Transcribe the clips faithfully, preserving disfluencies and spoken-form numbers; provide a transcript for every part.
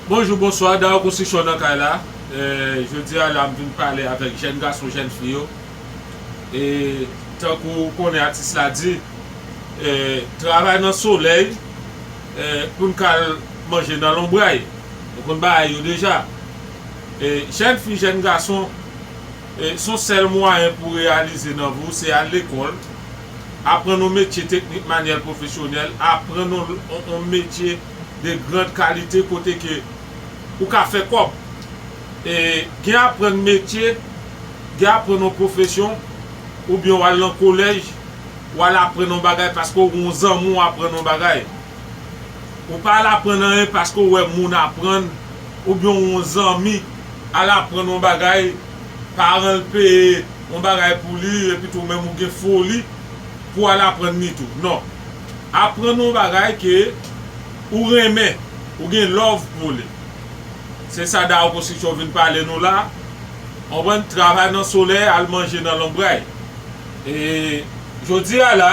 Bonjou, bonswa, Dao Konstriksyon nan kay la. Eh, jodi a la, m vin pale avèk jèn gason, jèn fi yo. E tankou ou konnen atis la di, eh, travay nan solèy, eh, pou n ka al manje nan lonbray. Nou konn bagay yo deja. Eh, jèn fi, jèn gason, eh, se yon sèl mwayen pou reyalize nan vi w, se al lekòl, aprann yon metye teknik manyèl pwofesyonèl, aprann yon, yon, yon metye de grande qualité kote ke ou ka fè kòb. E gen aprann metye, gen aprann yon pwofesyon, oubyen w al nan kolèj, w al aprann yon bagay paske w gen yon zanmi w aprann yon bagay. Ou pa al aprann anyen paske w wè moun aprann, oubyen w gen yon zanmi al aprann yon bagay, paran l peye yon bagay pou li, epi tou menm ou gen foli pou w al aprann li tou. Non. Aprann yon bagay ke ou renmen, ou gen love pou li. Se sa Dao Konstriksyon vin pale nou la. Konprann, travay nan solèy, al manje nan lonbray. E jodi a la,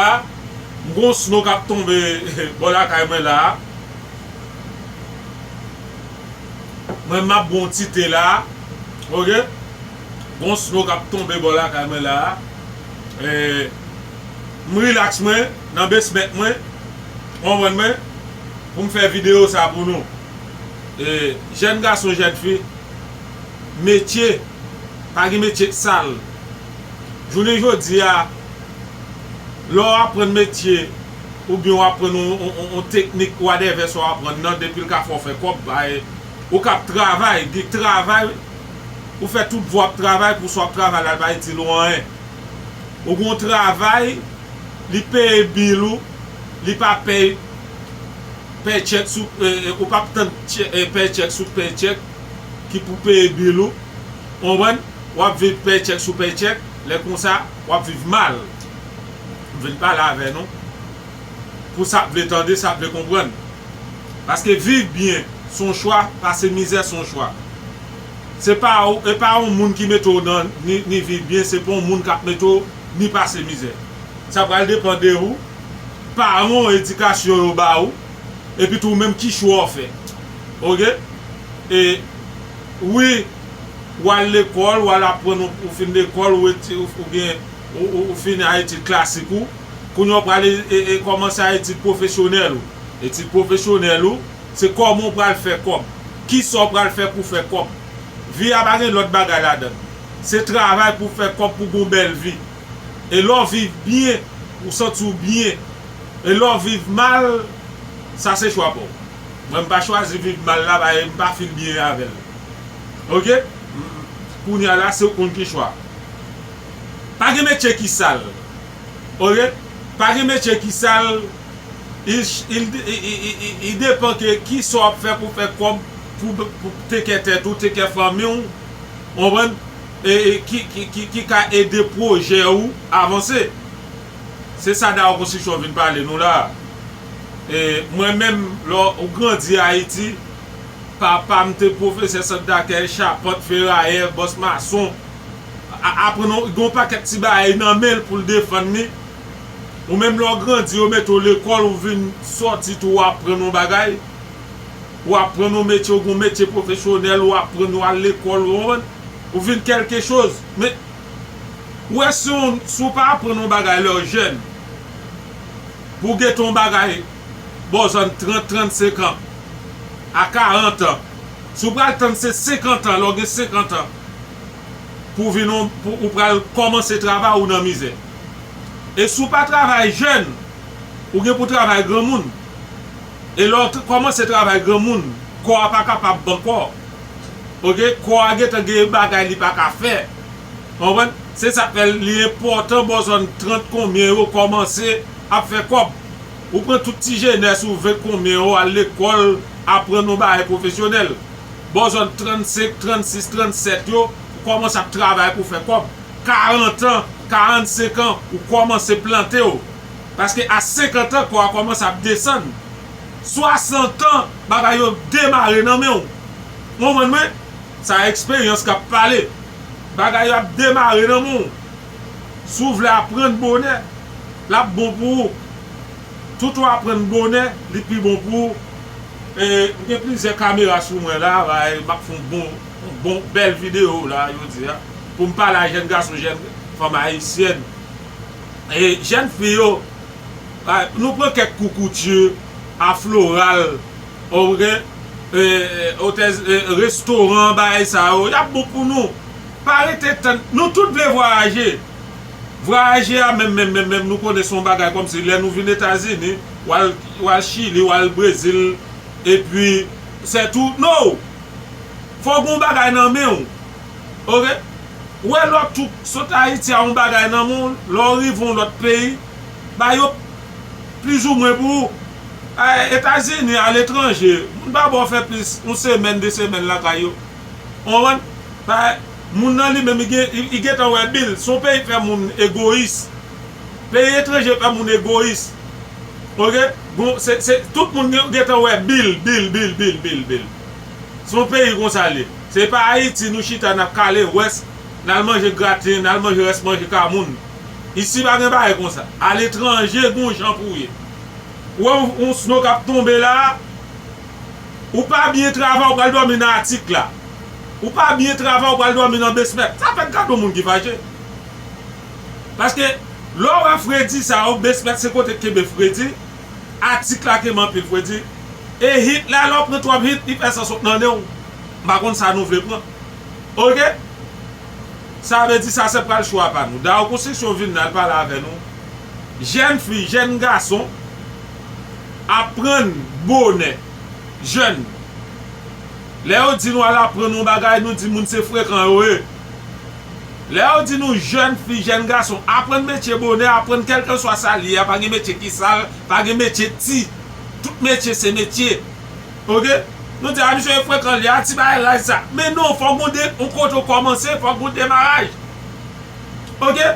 m gon sno k ap tonbe bò lakay mwen la. Mwen, m ap bon ti te la. Oke? Gon sno k ap tonbe bò lakay mwen la. E, m rilaks mwen, nan basement mwen. Konprann mwen? Pou m fè videyo sa pou nou. E, jèn gason, jèn fi, metye, pa gen metye k sal. Jounen jodi a, lè w aprann metye, oubyen w aprann yon, yon, yon, yon teknik, whatever sa w aprann nan, depi l ka fè w fè kòb, bay, ou k ap travay, gen travay, ou fè tout vi w ap travay, pou sa w ap travay la, l pa itil ou anyen. Ou gen yon travay, li peye bil ou, li pa pèy pèchèk sou, eh, eh, ou p ap tann chè-, eh, pèchèk sou pèchèk ki pou peye bil ou. Konprann? W ap viv pèchèk sou pèchèk, lè konsa, w ap viv mal. M vin pale avè nou. Pou sa k vle tande, sa k vle konprann. Paske viv byen, se yon chwa, pase mizè, se yon chwa. Se pa ou, e pa yon moun ki mete w nan, ni, ni viv byen, se pa yon moun k ap mete w, ni pase mizè. Sa pral depann de ou, paran w, edikasyon yo ba ou, epi tou ou menm ki chwa w fè. Oke? E, wi, w al lekòl, w al aprann, ou, ou fin lekòl, ou eti-, ou, ou gen, ou, ou, ou fini a etid klasik ou, kounye a w pral e, e, e kòmanse a etid pwofesyonèl ou. Etid pwofesyonèl ou, se kòman w pral fè kòb. Kisa w pral fè pou fè kòb. Vi a pa gen lòt bagay ladan l. Se travay pou fè kòb pou gon bèl vi. E lè w viv byen, ou santi w byen. E lè w viv mal, sa se chwa pa w. Mwen, m pa chwazi viv mal la, paske m pa fin byen avè l. Oke? M, m, kounye a la, se ou konn ki chwa. Pa gen metye ki sal. Oke? Pa gen metye ki sal. Il, il, i, i, i, i, i depan ke kisa w ap fè pou fè kòb, pou, pou take care tèt ou, take care fanmi w, konprann? E, e ki, ki, ki, ki ka ede pwojè ou avanse. Se sa Dao Konstriksyon vin pale nou la. E mwen menm, lè w grandi Ayiti, papa m te pwofesè sant dakèy, chapant, ferayè, bòs mason. A, aprann yon, gen yon pakèt ti bagay nan men l pou l defann li. Ou menm lè w grandi, yo mete w lekòl, ou vin sòti tou, w aprann yon bagay. Ou aprann yon metye, ou gen yon metye pwofesyonèl, ou aprann, ou al lekòl, ou konprann? Ou vin kèlke choz. Men, ou wè, si w, si w pa aprann yon bagay lè w jèn, pou w gentan yon bagay bò zòn trant, trannsenk an, a karant an, si w pral tann se senkant an, lè w gen senkant an, pou w vin yon, pou ou pral kòmanse travay, ou nan mizè. E si w pa travay jèn, ou gen pou travay granmoun. E lè w t-, kòmanse travay granmoun, kò a pa kapab ankò. Oke? Kò a gentan gen bagay li pa ka fè. Konprann? Se sa k fè li enpòtan bò zòn trant konbyen yo kòmanse ap fè kòb. Ou pran tout ti jenès ou ven konbyen yo al lekòl, aprann yon bagay pwofesyonèl. Bò zòn trannsenk, trannsis, trannsèt yo, ou kòmanse ap travay pou fè kòb. Karant an, karannsenk an, ou kòmanse plante w. Paske a senkant an, kò a kòmanse ap desann. Swasant an, bagay yo demare nan men w. Konprann mwen? Sa eksperyans k ap pale. Bagay yo ap demare nan men w. Si w vle aprann bonè, l ap bon pou ou. Tout ou aprann bonè, li pi bon pou ou. E, m gen plizyè kamera sou mwen la, bay, m ap fè yon bon, yon bon, bèl videyo la, jodi a, pou m pale a jèn gason, jèn fanm ayisyèn. E, jèn fi yo, bay, nou pran kèk kou kouti, a floral, oke, e, otèl, e, restoran, bagay sa yo, y ap bon pou nou. Pa rete tann, nou tout vle vwayaje. Vwayaje a menm, menm, menm, menm, nou konnen se yon bagay kòmsi lè nou vin Etazini, w al, w al Chili, w al Brezil, epi se tou. No! Fò w gen yon bagay nan men w. Oke? Ou wè lè w tou sot Ayiti a yon bagay nan men w, lè w rive yon lòt peyi, ba yo plizoumwen pou ou. Eh, Etazini, aletranje, moun pa ba w fè plis yon semèn, de semèn lakay yo. Ou konprann? Ba, moun nan li menm, li gen, li, li gentan wè bil. Se yon peyi k fè moun egoyis. Peyi etranje fè moun egoyis. Oke? Bon, se, se, tout moun gen, gentan wè bil, bil, bil, bil, bil, bil. Se yon peyi konsa l ye. Se pa Ayiti, nou chita, n ap kale wès, n al manje graten, n al manje rès manje ka moun. Isi pa gen bagay konsa. Aletranje, gen yon jan pou w ye. Ou wè yon, yon snow k ap tonbe la, ou pa byen travay, ou pral dòmi nan atik la. Ou pa byen travay, ou pral dòmi nan basement. Sa fèt gade yon moun ki fache. Paske, lè w wè fredi sa yo, basement se kote k kenbe fredi, atik la kenbe anpil fredi. E heat la, lè w pran twòp heat, li fè san sot nan nen w. M pa konn sa nou vle pran. Oke? Sa vle di sa se pral chwa pa nou. Dayè konstriksyon vin la, l pale avè nou. Jèn fi, jèn gason, aprann bonè. Jèn. Lè yo di nou al aprann yon bagay, nou di moun se frekan yo ye. Lè yo di nou jèn fi, jèn gason, aprann metye bonè, aprann kèlkeswa sa l ye a, pa gen metye ki sal, pa gen metye ti. Tout metye se metye. Oke? Nou di, a, misye frekan, li a ti bagay raj sa. Men non, fòk gon de, yon kote w kòmanse, fòk gon demaraj. Oke?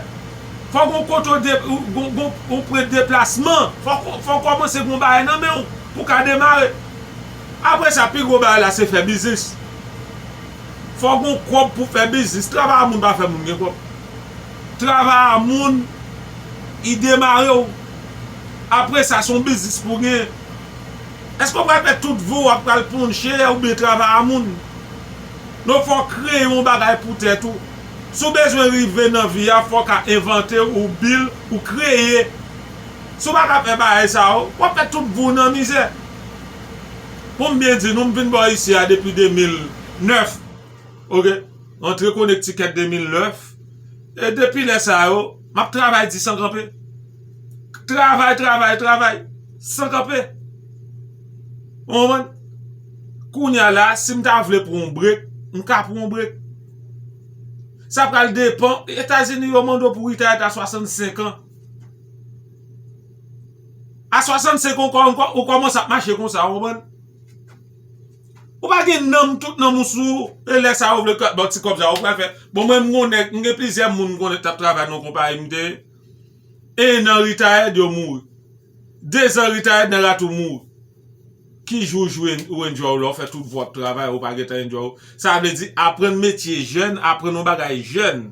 Fòk gon kote w de, gon, gon, gon pran deplasman. Fòk, fòk kòmanse gon bagay nan men w pou w ka demare. Apre sa, pi gwo bagay la, se fè biznis. Fòk gon kòb pou fè biznis. Travay a moun pa fè moun gen kòb. Travay a moun, i demare w. Apre sa, se yon biznis pou w genyen. Èske w pral fè tout vi w ap pral ponche oubyen travay a moun? Non, fò w kreye yon bagay pou tèt ou. Si w bezwen rive nan vi a, fò w ka envante ou bil, ou kreye. Si w pa ka fè bagay sa yo, w ap fè tout vi w nan mizè. Pou m byen di nou, m vin bò isi a depi de mil nèf. Oke? Antre Connecticut de mil nèf. E depi lè sa yo, m ap travay di san kanpe. Travay, travay, travay. San kanpe. Ou konprann? Kounye a la, si m ta vle pran yon brek, m ka pran yon brek. Sa pral depann. Etazini yo mande w pou w retire a swasannsenk an. A swasannsenk an, ou kò-, ou kò-, ou kòmanse ap mache konsa, ou konprann? Ou pa gen nanm, tout nanm ou sou ou, e lè sa yo vle ba w ti kòb sa, ou pral fè. Bon, mwen, m konnen, m gen plizyè moun m konnen k t ap travay nan konpayi m te ye. Ennan retired, yo mouri. Dezan retired, nèg la tou mouri. Ki jou w jwe, ou enjoy w lè w fè tout vi w ap travay, ou pa gentan enjoy w? Sa vle di, aprann metye jèn, aprann yon bagay jèn.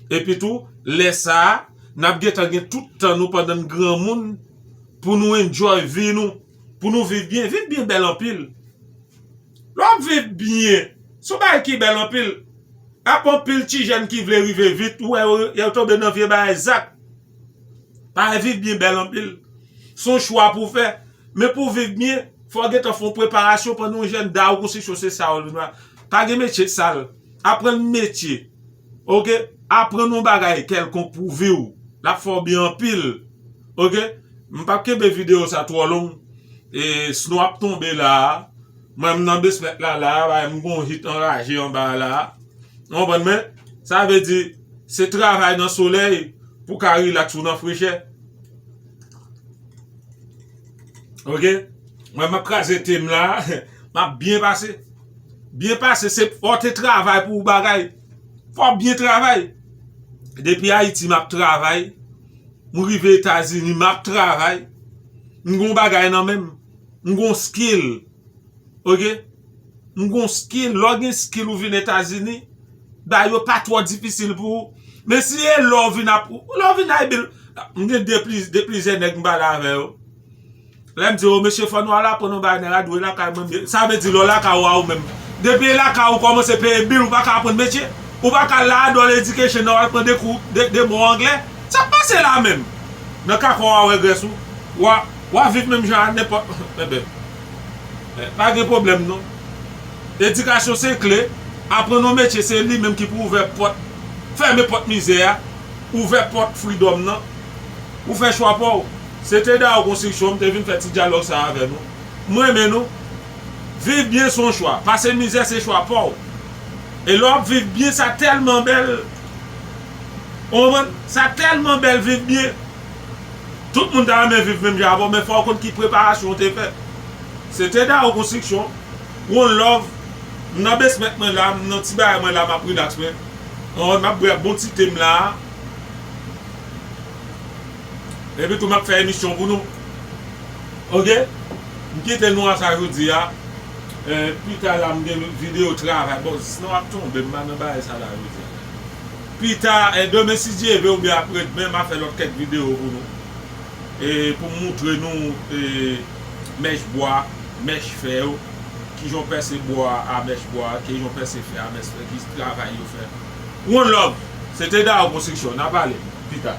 Epi tou, lè sa a, n ap gentan gen tout tan nou pandan n granmoun pou nou enjoy vi nou, pou nou viv byen. Viv byen bèl anpil. Lè w ap viv byen, se yon bagay ki bèl anpil. Ap anpil ti jèn ki vle rive vit, ou wè yo, yo tonbe nan vye bagay zak. Bagay viv byen bèl anpil. Se yon chwa pou w fè. Men pou w viv byen, fò w gentan fè yon preparasyon pandan w jèn. Dayè konstriksyon se sa yo vin la. Pa gen metye k sal. Aprann metye. Oke? Aprann yon bagay kèlkonk pou vi w. L ap fè w byen anpil. Oke? M p ap kenbe videyo sa twò long. E snow ap tonbe la a. Mwen, m nan basement la, la a, bay, m gon heat anraje anba a la a. Ou konprann mwen? Sa vle di, se travay nan solèy pou w ka rilaks ou nan frechè. Oke? Mwen, m ap kraze te m la. M ap byen pase. Byen pase, se fò w te travay pou w bagay. Fò w byen travay. Depi Ayiti, m ap travay. M rive Etazini, m ap travay. M gon bagay nan men m. M gon skill. Oke? M gon skill. Lè w gen skill ou vin Etazini, bagay yo pa twò difisil pou ou. Men si e lè w vin ap, lè w vin ay bil, m gen de pli-, de plizyè nèg m pale avè yo. Lè m di yo, mesye, fò nou al aprann yon bagay nan rad, wi, lakay mwen, sa vle di lè w lakay ou a ou menm. Depi e lakay ou kòmanse peye bil, ou pa ka aprann metye. Ou pa ka la adult education nan, w al pran de kou, de, de mo anglè. Sa k pase la menm? Nan kaka w a wè grès ou. W a, w a viv menm jan a nenpòt. Enben, eh, pa gen pwoblèm non. Edikasyon se kle. Aprann yon metye, se li menm ki pou ouvè pòt, fèmen pòt mizè a, ouvè pòt freedom nan. Ou fè chwa pa w. Se te Dao Konstriksyon, m te vin fè ti dyalòg sa avè nou. Mwen renmen nou. Viv byen se yon chwa. Pase mizè se chwa pa w. E lè w ap viv byen, sa tèlman bèl. Ou konprann? Sa tèlman bèl viv byen. Tout moun ta renmen viv menm jan avè w, men fò w konn ki preparasyon w te fè. Se te Dao Konstriksyon. One love. M nan basement mwen la, m nan ti bagay mwen la, m ap relax mwen. Ou konprann? M ap bwè bon ti te m la. Epi tou m ap fè emisyon pou nou. Oke? M kite nou a sa jodi a. Eh, pita la m gen videyo travay. Bon, sinon w ap tonbe, m pa nan bagay sa la jodi a. Pita, eh, demen si Dye vle oubyen apre demen, m a fè lòt kèk videyo pou nou. E pou m moutre nou, eh, mèch bwa, mèch fè yo, kijan w pèse bwa a mèch bwa, kijan w pèse fè a mèch fè, ki travay yo fè. One love, se te Dao Konstriksyon, n a pale pita.